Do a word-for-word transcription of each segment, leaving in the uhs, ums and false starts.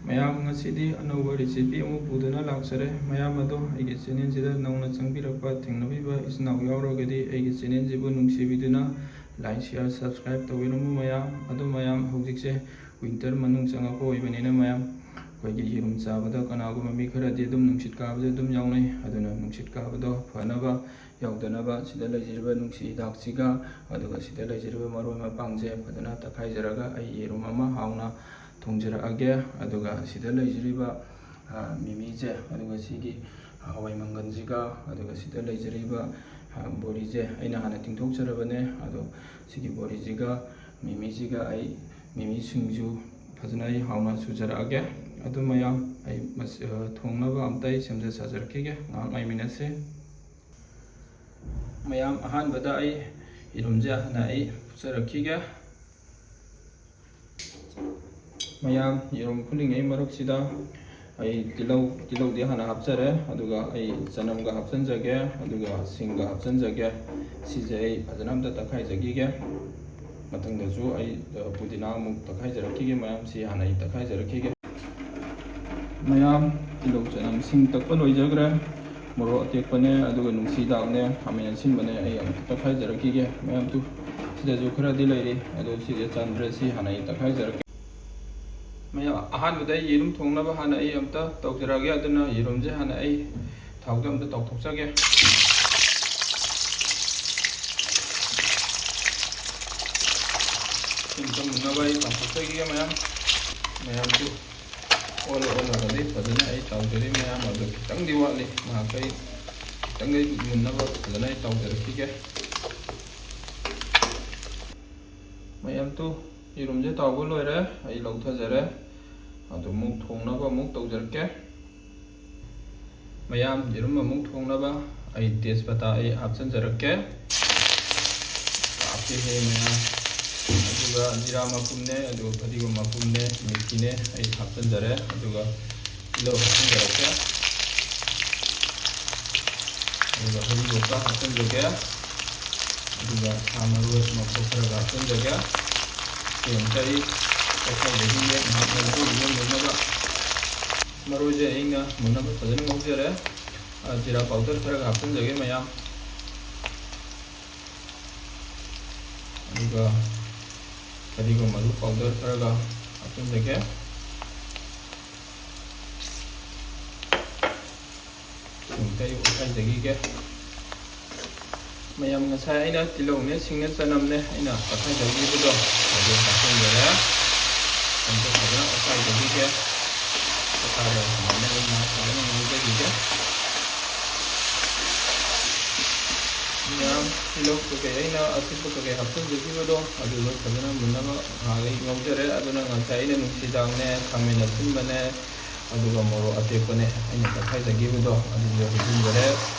ꯃꯌꯥꯝ, ꯉꯁꯤꯗꯤ ꯑꯅꯧꯕ recipe ꯑꯃ ꯄꯨꯗꯨꯅ ꯂꯥꯛꯆꯔꯦ꯫ ꯃꯌꯥꯝ ꯑꯗꯣ, ꯑꯩꯒꯤ channelꯁꯤꯗ ꯅꯧꯅ ꯆꯪꯕꯤꯔꯛꯄ ꯊꯦꯡꯅꯕꯤꯕ ꯏꯆꯤꯟ ꯏꯅꯥꯎ ꯌꯥꯎꯔꯒꯗꯤ, ꯑꯩꯒꯤ channelꯁꯤꯕꯨ ꯅꯨꯡꯁꯤꯕꯤꯗꯨꯅ like, share, subscribe ꯇꯧꯕꯤꯔꯝꯃꯨ ꯃꯌꯥꯝ꯫ ꯑꯗꯣ ꯃꯌꯥꯝ, ꯍꯧꯖꯤꯛꯁꯦ winter ꯃꯅꯨꯡ ꯆꯪꯉꯛꯄ ꯑꯣꯏꯕꯅꯤꯅ ꯃꯌꯥꯝ, ꯑꯩꯈꯣꯏꯒꯤ ꯌꯦꯔꯨꯝ ꯆꯥꯕꯗ ꯀꯅꯥꯒꯨꯝꯕ ꯃꯤ ꯈꯔꯗꯤ ꯑꯗꯨꯝ ꯅꯨꯡꯁꯤꯠ ꯀꯥꯕꯁꯦ ꯑꯗꯨꯝ ꯌꯥꯎꯅꯩ꯫ ꯑꯗꯨꯅ ꯅꯨꯡꯁꯤꯠ ꯀꯥꯕꯗꯣ ꯐꯅꯕ, ꯌꯥꯎꯗꯅꯕ, ꯁꯤꯗ ꯂꯩꯖꯔꯤꯕ ꯅꯨꯡꯁꯤ ꯍꯤꯗꯥꯛꯁꯤꯒ, ꯑꯗꯨꯒ ꯁꯤꯗ ꯂꯩꯖꯔꯤꯕ ꯃꯔꯣꯏ ꯃꯄꯥꯡꯁꯦ ꯐꯖꯅ ꯇꯛꯈꯥꯏꯖꯔꯒ ꯑꯩ ꯌꯦꯔꯨꯝ ꯑꯃ ꯍꯥꯎꯅ ꯊꯣꯡꯖꯔꯛꯑꯒꯦ꯫ ꯑꯗꯨꯒ ꯁꯤꯗ ꯂꯩꯖꯔꯤꯕ, ꯑ, ꯃꯤꯃꯤꯁꯦ, ꯑꯗꯨꯒ ꯁꯤꯒꯤ ꯍꯋꯥꯏ ꯃꯪꯒꯜꯁꯤꯒ, ꯑꯗꯨꯒ ꯁꯤꯗ ꯂꯩꯖꯔꯤꯕ, ꯑ, ꯕꯣꯔꯤꯁꯦ ꯑꯩꯅ ꯍꯥꯟꯅ ꯇꯤꯡꯊꯣꯛꯆꯔꯕꯅꯦ꯫ ꯑꯗꯣ ꯁꯤꯒꯤ ꯕꯣꯔꯤꯁꯤꯒ ꯃꯤꯃꯤꯁꯤꯒ ꯑꯩ ꯃꯤꯃꯤ ꯁꯤꯡꯖꯨ ꯐꯖꯅ ꯑꯩ ꯍꯥꯎꯅ ꯁꯨꯖꯔꯛꯑꯒꯦ꯫ ꯑꯗꯨ ꯃꯌꯥꯝ, ꯑꯩ ꯃꯁꯤ, ꯑ, ꯊꯣꯡꯅꯕ ꯑꯝꯇ ꯑꯩ ꯁꯦꯝꯖ ꯁꯥꯖꯔꯛꯈꯤꯒꯦ꯫ ꯉꯥꯏꯍꯥꯛ ꯉꯥꯏꯃꯤꯟꯅꯁꯤ꯫ ꯃꯌꯥꯝ, ꯑꯍꯥꯟꯕꯗ ꯑꯩ ꯌꯦꯔꯨꯝꯁꯦ ꯍꯥꯟꯅ ꯑꯩ ꯐꯨꯠꯆꯔꯛꯈꯤꯒꯦ꯫ ꯃꯌꯥꯝ, ꯌꯦꯔꯨꯝ ꯐꯨꯠꯂꯤꯉꯩ ꯃꯔꯛꯁꯤꯗ ꯑꯩ ꯇꯤꯜꯍꯧ, ꯇꯤꯜꯍꯧꯗꯤ ꯍꯥꯟꯅ ꯍꯥꯞꯆꯔꯦ, ꯑꯗꯨꯒ ꯑꯩ ꯆꯅꯝꯒ ꯍꯥꯞꯆꯤꯟꯖꯒꯦ, ꯑꯗꯨꯒ ꯁꯤꯡꯒ ꯍꯥꯞꯆꯤꯟꯖꯒꯦ꯫ ꯁꯤꯁꯦ ꯑꯩ ꯐꯖꯅ ꯑꯝꯇ ꯇꯛꯈꯥꯏꯖꯈꯤꯒꯦ꯫ ꯃꯊꯪꯗꯁꯨ ꯑꯩ, ꯑ, ꯄꯨꯗꯤꯅꯥ ꯑꯃꯨꯛ ꯇꯛꯈꯥꯏꯖꯔꯛꯈꯤꯒꯦ꯫ ꯃꯌꯥꯝ, ꯁꯤ ꯍꯥꯟꯅ ꯑꯩ ꯇꯛꯈꯥꯏꯖꯔꯛꯈꯤꯒꯦ꯫ ꯃꯌꯥꯝ, ꯇꯤꯜꯍꯧ ꯆꯅꯝ ꯁꯤꯡ ꯇꯛꯄ ꯂꯣꯏꯖꯈ꯭ꯔꯦ꯫ ꯃꯣꯔꯣꯛ ꯑꯇꯦꯛꯄꯅꯦ, ꯑꯗꯨꯒ ꯅꯨꯡꯁꯤ ꯍꯤꯗꯥꯛꯅꯦ, ꯈꯥꯃꯦꯟ ꯑꯁꯤꯟꯕꯅꯦ, ꯑꯩ ꯑꯃꯨꯛ ꯇꯛꯈꯥꯏꯖꯔꯛꯈꯤꯒꯦ꯫ ꯃꯌꯥꯝ, ꯇꯨ, ꯁꯤꯗꯁꯨ ꯈꯔꯗꯤ ꯂꯩꯔꯤ, ꯑꯗꯣ ꯁꯤꯁꯦ ꯆꯟꯗ꯭ꯔꯦ, ꯁꯤ ꯍꯥꯟꯅ ꯑꯩ ꯇꯛꯈꯥꯏꯖꯔꯛꯀꯦ꯫ ꯃꯌꯥꯝ, ꯑꯍꯥꯟꯕꯗ ꯑꯩ ꯌꯦꯔꯨꯝ ꯊꯣꯡꯅꯕ ꯍꯥꯟꯅ ꯑꯩ ꯑꯝꯇ ꯇꯧꯖꯔꯛꯑꯒꯦ꯫ ꯑꯗꯨꯅ ꯌꯦꯔꯨꯝꯁꯦ ꯍꯥꯟꯅ ꯑꯩ ꯊꯥꯎꯗ ꯑꯝꯇ ꯇꯥꯎꯊꯣꯛꯆꯒꯦ꯫ ꯁꯤ ꯑꯝꯇ ꯃꯨꯟꯅꯕ ꯑꯩ ꯇꯥꯎꯊꯣꯛꯆꯈꯤꯒꯦ ꯃꯌꯥꯝ꯫ ꯃꯌꯥꯝꯁꯨ ꯑꯣꯜꯂ ꯑꯣꯜꯂꯒꯗꯤ ꯐꯖꯅ ꯑꯩ ꯇꯥꯎꯖꯔꯤ ꯃꯌꯥꯝ꯫ ꯑꯗꯣ ꯈꯤꯇꯪꯗꯤ ꯋꯥꯠꯂꯤ, ꯉꯥꯏꯍꯥꯛ ꯑꯩ ꯈꯤꯇꯪꯗꯤ ꯃꯨꯟꯅꯕ ꯐꯖꯅ ꯑꯩ ꯇꯥꯎꯖꯔꯛꯈꯤꯒꯦ꯫ ꯃꯌꯥꯝ, ꯇꯨ, ꯌꯦꯔꯨꯝꯁꯦ ꯇꯥꯎꯕ ꯂꯣꯏꯔꯦ, ꯑꯩ ꯂꯧꯊꯖꯔꯦ꯫ ꯑꯗꯨ ꯑꯃꯨꯛ ꯊꯣꯡꯅꯕ ꯑꯃꯨꯛ ꯇꯧꯖꯔꯛꯀꯦ꯫ ꯃꯌꯥꯝ, ꯌꯦꯔꯨꯝ ꯑꯃꯨꯛ ꯊꯣꯡꯅꯕ ꯑꯩ ꯇꯦꯖꯄꯇꯥ ꯑꯩ ꯍꯥꯞꯆꯤꯟꯖꯔꯛꯀꯦ꯫ ꯀꯥꯞꯀꯦ ꯍꯦ ꯃꯌꯥꯝ꯫ ꯑꯗꯨꯒ ꯖꯤꯔꯥ ꯃꯄꯨꯝꯅꯦ, ꯑꯗꯨꯒ ꯐꯗꯤꯒꯣꯝ ꯃꯄꯨꯝꯅꯦ, ꯃꯦꯊꯤꯅꯦ ꯑꯩ ꯍꯥꯞꯆꯤꯟꯖꯔꯦ꯫ ꯑꯗꯨꯒ ꯇꯤꯜꯍꯧ ꯍꯥꯞꯆꯤꯟꯖꯔꯛꯀꯦ꯫ ꯑꯗꯨꯒ ꯍꯔꯤꯕꯣꯞꯀ ꯍꯥꯞꯆꯤꯟꯖꯒꯦ꯫ ꯑꯗꯨꯒ ꯁꯥ ꯃꯔꯣꯏ ꯃꯀꯨꯞ ꯈꯔꯒ ꯍꯥꯞꯆꯤꯟꯖꯒꯦ꯫ ꯁꯤ ꯑꯃꯨꯛꯇ ꯑꯩ ꯇꯛꯈꯥꯏꯖꯈꯤꯒꯦ, ꯉꯥꯏꯍꯥꯛ ꯉꯧꯊꯣꯛꯈꯤꯒꯦ ꯃꯨꯟꯅꯕ꯫ ꯃꯔꯣꯏꯁꯦ ꯑꯩꯅ ꯃꯨꯟꯅꯕ ꯐꯖꯅ ꯉꯧꯖꯔꯦ꯫ ꯑ, ꯖꯤꯔꯥ ꯄꯥꯎꯗꯔ ꯈꯔꯒ ꯍꯥꯞꯆꯤꯟꯖꯒꯦ ꯃꯌꯥꯝ꯫ ꯑꯗꯨꯒ ꯐꯗꯤꯒꯣꯝ ꯃꯔꯨ ꯄꯥꯎꯗꯔ ꯈꯔꯒ ꯍꯥꯞꯆꯤꯟꯖꯒꯦ꯫ ꯁꯤꯡ ꯀꯩ ꯑꯣꯠꯈꯥꯏꯖꯈꯤꯒꯦ꯫ ꯃꯌꯥꯝ, ꯉꯁꯥꯏ ꯑꯩꯅ ꯇꯤꯜꯍꯧꯅꯦ, ꯁꯤꯡꯅꯦ, ꯆꯅꯝꯅꯦ ꯑꯩꯅ ꯑꯣꯠꯈꯥꯏꯖꯈꯤꯕꯗꯣ, ꯑꯗꯨ ꯍꯥꯞꯆꯤꯟꯖꯔꯦ꯫ ꯑꯗꯨ ꯐꯖꯅ ꯑꯣꯠꯈꯥꯏꯖꯈꯤꯒꯦ꯫ ꯑꯣꯠꯈꯥꯏꯔꯒ ꯁꯨꯃꯥꯏꯅ ꯑꯩ ꯉꯥꯏꯍꯥꯛ ꯐꯖꯅ ꯉꯧꯖꯈꯤꯒꯦ꯫ ꯃꯌꯥꯝ, ꯇꯤꯜꯍꯧ ꯀꯩꯀꯩ ꯑꯩꯅ ꯑꯁꯨꯕ ꯀꯩꯀꯩ ꯍꯥꯞꯆꯤꯟꯖꯈꯤꯕꯗꯣ, ꯑꯗꯨꯗꯣ ꯐꯖꯅ ꯃꯨꯟꯅꯕ ꯉꯥꯏꯍꯥꯛ ꯑꯩ ꯉꯧꯖꯔꯦ꯫ ꯑꯗꯨꯅ ꯉꯁꯥꯏ ꯑꯩꯅ ꯅꯨꯡꯁꯤꯗꯥꯛꯅꯦ, ꯈꯥꯃꯦꯟ ꯑꯁꯤꯟꯕꯅꯦ, ꯑꯗꯨꯒ ꯃꯣꯔꯣꯛ ꯑꯇꯦꯛꯄꯅꯦ ꯑꯩꯅ ꯇꯛꯈꯥꯏꯖꯈꯤꯕꯗꯣ, ꯑꯗꯨꯁꯨ ꯍꯩꯖꯤꯟꯖꯔꯦ꯫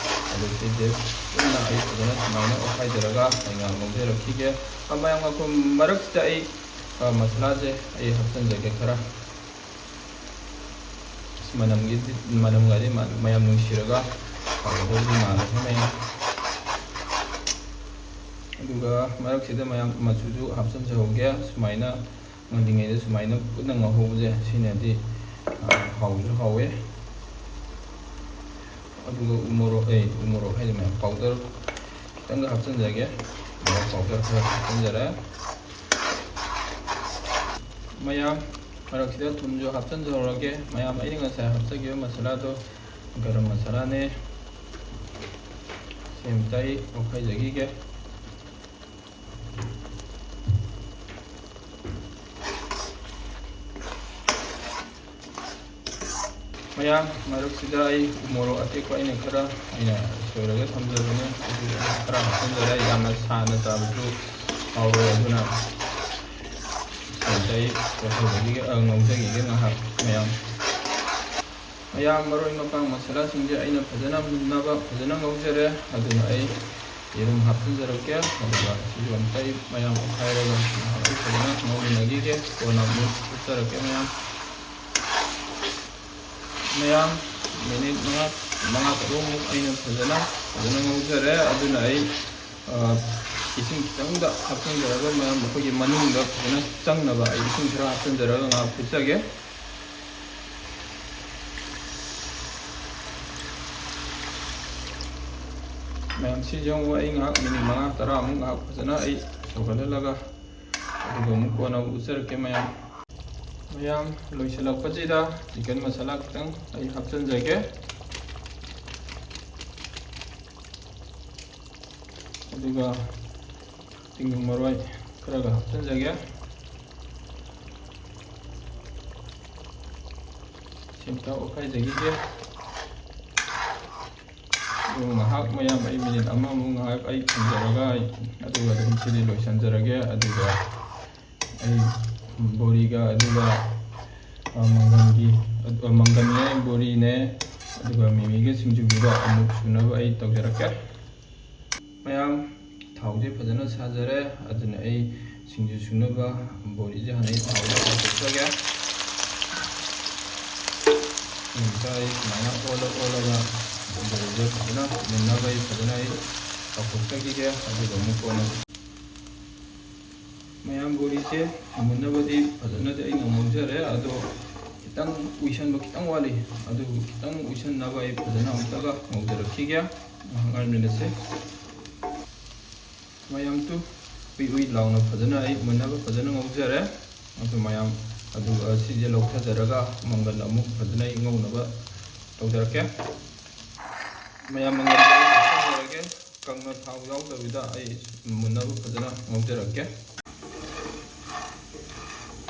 ꯑꯗꯨ ꯁꯤꯁꯦ ꯄꯨꯟꯅ ꯑꯩ ꯐꯖꯅ ꯁꯨꯃꯥꯏꯅ ꯑꯣꯠꯈꯥꯏꯖꯔꯒ ꯑꯩ ꯉꯥꯏꯍꯥꯛ ꯉꯧꯖꯔꯛꯈꯤꯒꯦ꯫ ꯑ, ꯃꯌꯥꯝ, ꯉꯥꯏꯈꯣ, ꯃꯔꯛꯁꯤꯗ ꯑꯩ, ꯑ, ꯃꯁꯥꯂꯥꯁꯦ ꯑꯩ ꯍꯥꯞꯆꯤꯟꯖꯒꯦ ꯈꯔ꯫ ꯃꯅꯝꯒꯤꯗꯤ, ꯃꯅꯝꯒꯗꯤ ꯃ-, ꯃꯌꯥꯝ ꯅꯨꯡꯁꯤꯔꯒ ꯍꯥꯎꯒꯗꯧꯗꯤ ꯃꯥꯜꯂꯦ ꯃꯌꯥꯝ꯫ ꯑꯗꯨꯒ ꯃꯔꯛꯁꯤꯗ ꯃꯌꯥꯝ ꯃꯆꯨꯁꯨ ꯍꯥꯞꯆꯤꯟꯖꯍꯧꯒꯦ꯫ ꯁꯨꯃꯥꯏꯅ ꯉꯜꯂꯤꯉꯩꯗ ꯁꯨꯃꯥꯏꯅ ꯄꯨꯟꯅ ꯉꯧꯍꯧꯕꯁꯦ ꯁꯤꯅꯗꯤ, ꯑ, ꯍꯥꯎꯁꯨ ꯍꯥꯎꯋꯦ꯫ ꯑꯗꯨꯒ ꯎ ꯃꯣꯔꯣꯛ, ꯑꯦ, ꯎ ꯃꯣꯔꯣꯛ ꯍꯥꯏꯁꯦ ꯃꯌꯥꯝ, ꯄꯥꯎꯗꯔ ꯈꯤꯇꯪꯒ ꯍꯥꯞꯆꯤꯟꯖꯒꯦ꯫ ꯃꯣꯔꯣꯛ ꯄꯥꯎꯗꯔ ꯈꯔ ꯍꯥꯞꯆꯤꯟꯖꯔꯦ꯫ ꯃꯌꯥꯝ, ꯃꯔꯛꯁꯤꯗ ꯊꯨꯝꯁꯨ ꯍꯥꯞꯆꯤꯟꯖꯍꯧꯔꯒꯦ꯫ ꯃꯌꯥꯝ, ꯑꯩꯅ ꯉꯁꯥꯏ ꯍꯥꯞꯆꯈꯤꯕ ꯃꯁꯥꯂꯥꯗꯣ ꯒꯔꯝ ꯃꯁꯥꯂꯥꯅꯦ꯫ ꯁꯤ ꯑꯝꯇ ꯑꯩ ꯑꯣꯠꯈꯥꯏꯖꯈꯤꯒꯦ꯫ ꯃꯌꯥꯝ, ꯃꯔꯛꯁꯤꯗ ꯑꯩ ꯎ ꯃꯣꯔꯣꯛ ꯑꯇꯦꯛꯄ ꯑꯩꯅ ꯈꯔ, ꯑꯩꯅ ꯁꯣꯏꯔꯒ ꯊꯝꯖꯕꯅꯦ, ꯑꯗꯨ ꯈꯔ ꯍꯥꯞꯆꯤꯟꯖꯔꯦ꯫ ꯌꯥꯝꯅ ꯁꯥꯅ ꯆꯥꯕꯁꯨ ꯍꯥꯎꯔꯣꯏ, ꯑꯗꯨꯅ ꯁꯤꯗ ꯑꯩ ꯀꯣꯠꯍꯜꯂꯒ, ꯑ, ꯉꯧꯖꯈꯤꯒꯦ ꯉꯥꯏꯍꯥꯛ ꯃꯌꯥꯝ꯫ ꯃꯌꯥꯝ, ꯃꯔꯣꯏ ꯃꯄꯥꯡ ꯃꯁꯥꯂꯥꯁꯤꯡꯁꯦ ꯑꯩꯅ ꯐꯖꯅ ꯃꯨꯟꯅꯕ ꯐꯖꯅ ꯉꯧꯖꯔꯦ꯫ ꯑꯗꯨꯅ ꯑꯩ ꯌꯦꯔꯨꯝ ꯍꯥꯞꯆꯤꯟꯖꯔꯛꯀꯦ꯫ ꯑꯗꯨꯒ ꯁꯤꯁꯨ ꯑꯝꯇ ꯑꯩ ꯃꯌꯥꯝ ꯑꯣꯠꯈꯥꯏꯔꯒ ꯉꯥꯏꯍꯥꯛ ꯑꯩ ꯐꯖꯅ ꯉꯧꯃꯤꯟꯅꯈꯤꯒꯦ꯫ ꯀꯣꯟꯅ ꯑꯃꯨꯛ ꯎꯠꯆꯔꯛꯀꯦ ꯃꯌꯥꯝ꯫ ꯃꯌꯥꯝ, ꯃꯤꯅꯤꯠ ꯃꯉꯥ, ꯃꯉꯥ ꯇꯔꯨꯛꯃꯨꯛ ꯑꯩꯅ ꯐꯖꯅ, ꯐꯖꯅ ꯉꯧꯖꯔꯦ꯫ ꯑꯗꯨꯅ ꯑꯩ, ꯑ, ꯏꯁꯤꯡ ꯈꯤꯇꯪꯗ ꯍꯥꯞꯆꯤꯟꯖꯔꯒ ꯃꯌꯥꯝ ꯑꯩꯈꯣꯏꯒꯤ ꯃꯅꯨꯡꯗ ꯐꯖꯅ ꯆꯪꯅꯕ ꯑꯩ ꯏꯁꯤꯡ ꯈꯔ ꯍꯥꯞꯆꯤꯟꯖꯔꯒ ꯉꯥꯏꯍꯥꯛ ꯐꯨꯠꯆꯒꯦ꯫ ꯃꯌꯥꯝ, ꯁꯤꯁꯦ ꯑꯃꯨꯛ ꯑꯩ ꯉꯥꯏꯍꯥꯛ ꯃꯤꯅꯤꯠ ꯃꯉꯥ ꯇꯔꯥꯃꯨꯛ ꯉꯥꯏꯍꯥꯛ ꯐꯖꯅ ꯑꯩ ꯁꯧꯒꯠꯍꯜꯂꯒ, ꯑꯗꯨꯒ ꯑꯃꯨꯛ ꯀꯣꯟꯅ ꯑꯃꯨꯛ ꯎꯠꯆꯔꯛꯀꯦ ꯃꯌꯥꯝ꯫ ꯃꯌꯥꯝ, ꯂꯣꯏꯁꯤꯜꯂꯛꯄꯁꯤꯗ ꯆꯤꯀꯟ ꯃꯁꯥꯂꯥ ꯈꯤꯇꯪ ꯑꯩ ꯍꯥꯞꯆꯤꯟꯖꯒꯦ꯫ ꯑꯗꯨꯒ ꯇꯤꯡꯅꯨꯡ ꯃꯔꯣꯏ ꯈꯔꯒ ꯍꯥꯞꯆꯤꯟꯖꯒꯦ꯫ ꯁꯤ ꯑꯝꯇ ꯑꯣꯠꯈꯥꯏꯖꯈꯤꯒꯦ꯫ ꯑꯗꯨ ꯉꯥꯏꯍꯥꯛ ꯃꯌꯥꯝ, ꯑꯩ ꯃꯤꯅꯤꯠ ꯑꯃꯃꯨꯛ ꯉꯥꯏꯍꯥꯛ ꯑꯩ ꯊꯝꯖꯔꯒ ꯑꯩ, ꯑꯗꯨꯒ ꯑꯗꯨꯝ ꯁꯤꯗꯤ ꯂꯣꯏꯁꯤꯟꯖꯔꯒꯦ꯫ ꯑꯗꯨꯒ ꯑꯩ ꯕꯣꯔꯤꯒ, ꯑꯗꯨꯒ, ꯑ, ꯃꯪꯒꯟꯒꯤ, ꯑ, ꯃꯪꯒꯟꯅꯦ, ꯕꯣꯔꯤꯅꯦ, ꯑꯗꯨꯒ ꯃꯤꯃꯤꯒ ꯁꯤꯡꯖꯨꯒꯤꯒ ꯑꯃꯨꯛ ꯁꯨꯅꯕ ꯑꯩ ꯇꯧꯖꯔꯛꯀꯦ꯫ ꯃꯌꯥꯝ, ꯊꯥꯎꯁꯦ ꯐꯖꯅ ꯁꯥꯖꯔꯦ꯫ ꯑꯗꯨꯅ ꯑꯩ ꯁꯤꯡꯖꯨ ꯁꯨꯅꯕ ꯕꯣꯔꯤꯁꯦ ꯍꯥꯟꯅ ꯑꯩ ꯊꯥꯎꯗ ꯇꯥꯎꯊꯣꯛꯆꯒꯦ꯫ ꯑꯃꯨꯛꯇ ꯑꯩ ꯁꯨꯃꯥꯏꯅ ꯑꯣꯜꯂ ꯑꯣꯜꯂꯒ ꯕꯣꯔꯤꯁꯦ ꯐꯖꯅ ꯃꯨꯟꯅꯕ ꯑꯩ ꯐꯖꯅ ꯑꯩ ꯇꯥꯎꯊꯣꯛꯆꯈꯤꯒꯦ꯫ ꯑꯗꯨꯒ ꯑꯃꯨꯛ ꯀꯣꯟꯅ ꯃꯌꯥꯝ, ꯕꯣꯔꯤꯁꯦ ꯃꯨꯟꯅꯕꯗꯤ ꯐꯖꯅꯗꯤ ꯑꯩꯅ ꯉꯧꯖꯔꯦ, ꯑꯗꯣ ꯈꯤꯇꯪ ꯎꯏꯁꯟꯕ ꯈꯤꯇꯪ ꯋꯥꯠꯂꯤ꯫ ꯑꯗꯨ ꯈꯤꯇꯪ ꯎꯏꯁꯟꯅꯕ ꯑꯩ ꯐꯖꯅ ꯑꯃꯨꯛꯇꯒ ꯉꯧꯖꯔꯛꯈꯤꯒꯦ꯫ ꯉꯥꯏꯍꯥꯛ ꯉꯥꯏꯃꯤꯟꯅꯁꯦ꯫ ꯃꯌꯥꯝ, ꯇꯨ ꯎꯏ ꯎꯏ ꯂꯥꯎꯅ ꯐꯖꯅ ꯑꯩ ꯃꯨꯟꯅꯕ ꯐꯖꯅ ꯉꯧꯖꯔꯦ꯫ ꯑꯗꯨ ꯃꯌꯥꯝ, ꯑꯗꯨꯒ ꯁꯤꯁꯦ ꯂꯧꯊꯖꯔꯒ ꯃꯪꯒꯟ ꯑꯃꯨꯛ ꯐꯖꯅ ꯑꯩ ꯉꯧꯅꯕ ꯇꯧꯖꯔꯛꯀꯦ꯫ ꯃꯌꯥꯝ, ꯃꯪꯒꯟꯁꯦ ꯑꯩ ꯍꯥꯞꯆꯤꯟꯖꯔꯒꯦ꯫ ꯀꯪꯅ ꯊꯥꯎ ꯌꯥꯎꯗꯕꯤꯗ ꯑꯩ ꯃꯨꯟꯅꯕ ꯐꯖꯅ ꯉꯧꯖꯔꯛꯀꯦ꯫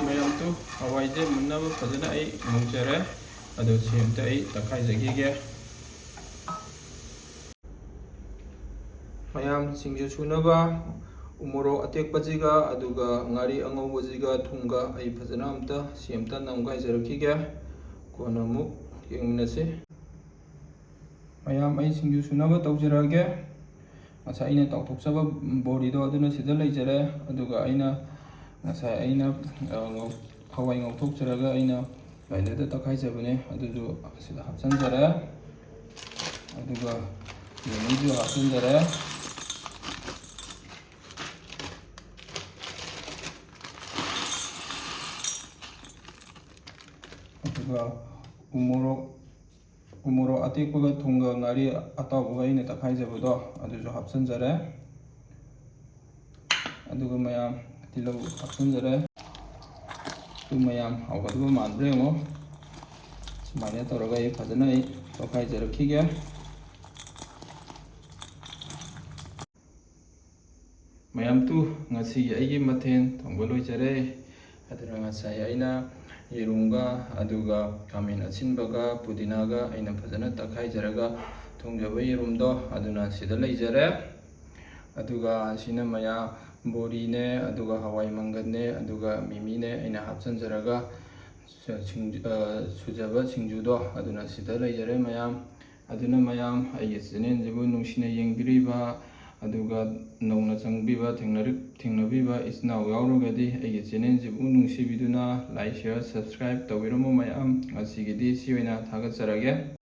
ꯃꯌꯥꯝ, ꯇꯨ ꯍꯋꯥꯏꯁꯦ ꯃꯨꯟꯅꯕ ꯐꯖꯅ ꯑꯩ ꯉꯧꯖꯔꯦ꯫ ꯑꯗꯣ ꯁꯤ ꯑꯝꯇ ꯑꯩ ꯇꯛꯈꯥꯏꯖꯈꯤꯒꯦ꯫ ꯃꯌꯥꯝ, ꯁꯤꯡꯖꯨ ꯁꯨꯅꯕ ꯎꯃꯣꯔꯣꯛ ꯑꯇꯦꯛꯄꯁꯤꯒ ꯑꯗꯨꯒ ꯉꯥꯔꯤ ꯑꯉꯧꯕꯁꯤꯒ ꯊꯨꯝꯒ ꯑꯩ ꯐꯖꯅ ꯑꯝꯇ, ꯁꯤ ꯑꯝꯇ ꯅꯝꯈꯥꯏꯖꯔꯛꯈꯤꯒꯦ꯫ ꯀꯣꯟꯅ ꯑꯃꯨꯛ ꯌꯦꯡꯃꯤꯟꯅꯁꯤ꯫ ꯃꯌꯥꯝ, ꯑꯩ ꯁꯤꯡꯖꯨ ꯁꯨꯅꯕ ꯇꯧꯖꯔꯛꯑꯒꯦ꯫ ꯉꯁꯥꯏ ꯑꯩꯅ ꯇꯥꯎꯊꯣꯛꯆꯕ ꯕꯣꯔꯤꯗꯣ ꯑꯗꯨꯅ ꯁꯤꯗ ꯂꯩꯖꯔꯦ꯫ ꯑꯗꯨꯒ ꯑꯩꯅ ꯉꯁꯥꯏ ꯑꯩꯅ, ꯑ, ꯉꯧ-, ꯍꯋꯥꯏ ꯉꯧꯊꯣꯛꯆꯔꯒ ꯑꯩꯅ ꯒ꯭ꯔꯥꯏꯟꯗꯔꯗ ꯇꯛꯈꯥꯏꯖꯕꯅꯦ, ꯑꯗꯨꯁꯨ ꯑꯁꯤꯗ ꯍꯥꯞꯆꯤꯟꯖꯔꯦ꯫ ꯑꯗꯨꯒ ꯃꯤꯃꯤꯁꯨ ꯍꯥꯞꯆꯤꯟꯖꯔꯦ꯫ ꯑꯗꯨꯒ ꯎꯃꯣꯔꯣꯛ ꯎꯃꯣꯔꯣꯛ ꯑꯇꯦꯛꯄꯒ ꯊꯨꯝꯒ ꯉꯥꯔꯤ ꯑꯇꯥꯎꯕꯒ ꯑꯩꯅ ꯇꯛꯈꯥꯏꯖꯕꯗꯣ ꯑꯗꯨꯁꯨ ꯍꯥꯞꯆꯤꯟꯖꯔꯦ꯫ ꯑꯗꯨꯒ ꯃꯌꯥꯝ ꯇꯤꯜꯍꯧ ꯍꯥꯞꯆꯤꯟꯖꯔꯦ꯫ ꯑꯗꯨ ꯃꯌꯥꯝ ꯍꯥꯎꯒꯗꯕ ꯃꯥꯟꯕ꯭ꯔꯥ ꯌꯦꯡꯉꯣ꯫ ꯁꯨꯃꯥꯏꯅ ꯇꯧꯔꯒ ꯑꯩ ꯐꯖꯅ ꯑꯩ ꯇꯣꯠꯈꯥꯏꯖꯔꯛꯈꯤꯒꯦ꯫ ꯃꯌꯥꯝ ꯇꯨ, ꯉꯁꯤꯒꯤ ꯑꯩꯒꯤ ꯃꯊꯦꯜ ꯊꯣꯡꯕ ꯂꯣꯏꯖꯔꯦ꯫ ꯑꯗꯨꯅ ꯉꯁꯥꯏ ꯑꯩꯅ ꯌꯦꯔꯨꯝꯒ ꯑꯗꯨꯒ ꯈꯥꯃꯦꯟ ꯑꯁꯤꯟꯕꯒ ꯄꯨꯗꯤꯅꯥꯒ ꯑꯩꯅ ꯐꯖꯅ ꯇꯛꯈꯥꯏꯖꯔꯒ ꯊꯣꯡꯖꯕ ꯌꯦꯔꯨꯝꯗꯣ ꯑꯗꯨꯅ ꯁꯤꯗ ꯂꯩꯖꯔꯦ꯫ ꯑꯗꯨꯒ ꯑꯁꯤꯅ ꯃꯌꯥ ꯕꯣꯔꯤꯅꯦ, ꯑꯗꯨꯒ ꯍꯋꯥꯏ ꯃꯪꯒꯜꯅꯦ, ꯑꯗꯨꯒ ꯃꯤꯃꯤꯅꯦ ꯑꯩꯅ ꯍꯥꯞꯆꯤꯟꯖꯔꯒ ꯁ-, ꯁꯤꯡ-, ꯑ, ꯁꯨꯖꯕ ꯁꯤꯡꯖꯨꯗꯣ ꯑꯗꯨꯅ ꯁꯤꯗ ꯂꯩꯖꯔꯦ ꯃꯌꯥꯝ꯫ ꯑꯗꯨꯅ ꯃꯌꯥꯝ ꯑꯩꯒꯤ ꯆꯦꯅꯦꯜꯁꯤꯕꯨ ꯅꯨꯡꯁꯤꯅ ꯌꯦꯡꯕꯤꯔꯤꯕ, ꯑꯗꯨꯒ ꯅꯧꯅ ꯆꯪꯕꯤꯕ, ꯊꯦꯡꯅꯔꯤ-, ꯊꯦꯡꯅꯕꯤꯕ ꯏꯆꯤꯟ ꯏꯅꯥꯎ ꯌꯥꯎꯔꯒꯗꯤ ꯑꯩꯒꯤ ꯆꯦꯅꯦꯜꯁꯤꯕꯨ ꯅꯨꯡꯁꯤꯕꯤꯗꯨꯅ like, share, subscribe ꯇꯧꯕꯤꯔꯝꯃꯣ ꯃꯌꯥꯝ꯫ ꯉꯁꯤꯒꯤꯗꯤ ꯁꯤ ꯑꯣꯏꯅ ꯊꯥꯒꯠꯆꯔꯒꯦ꯫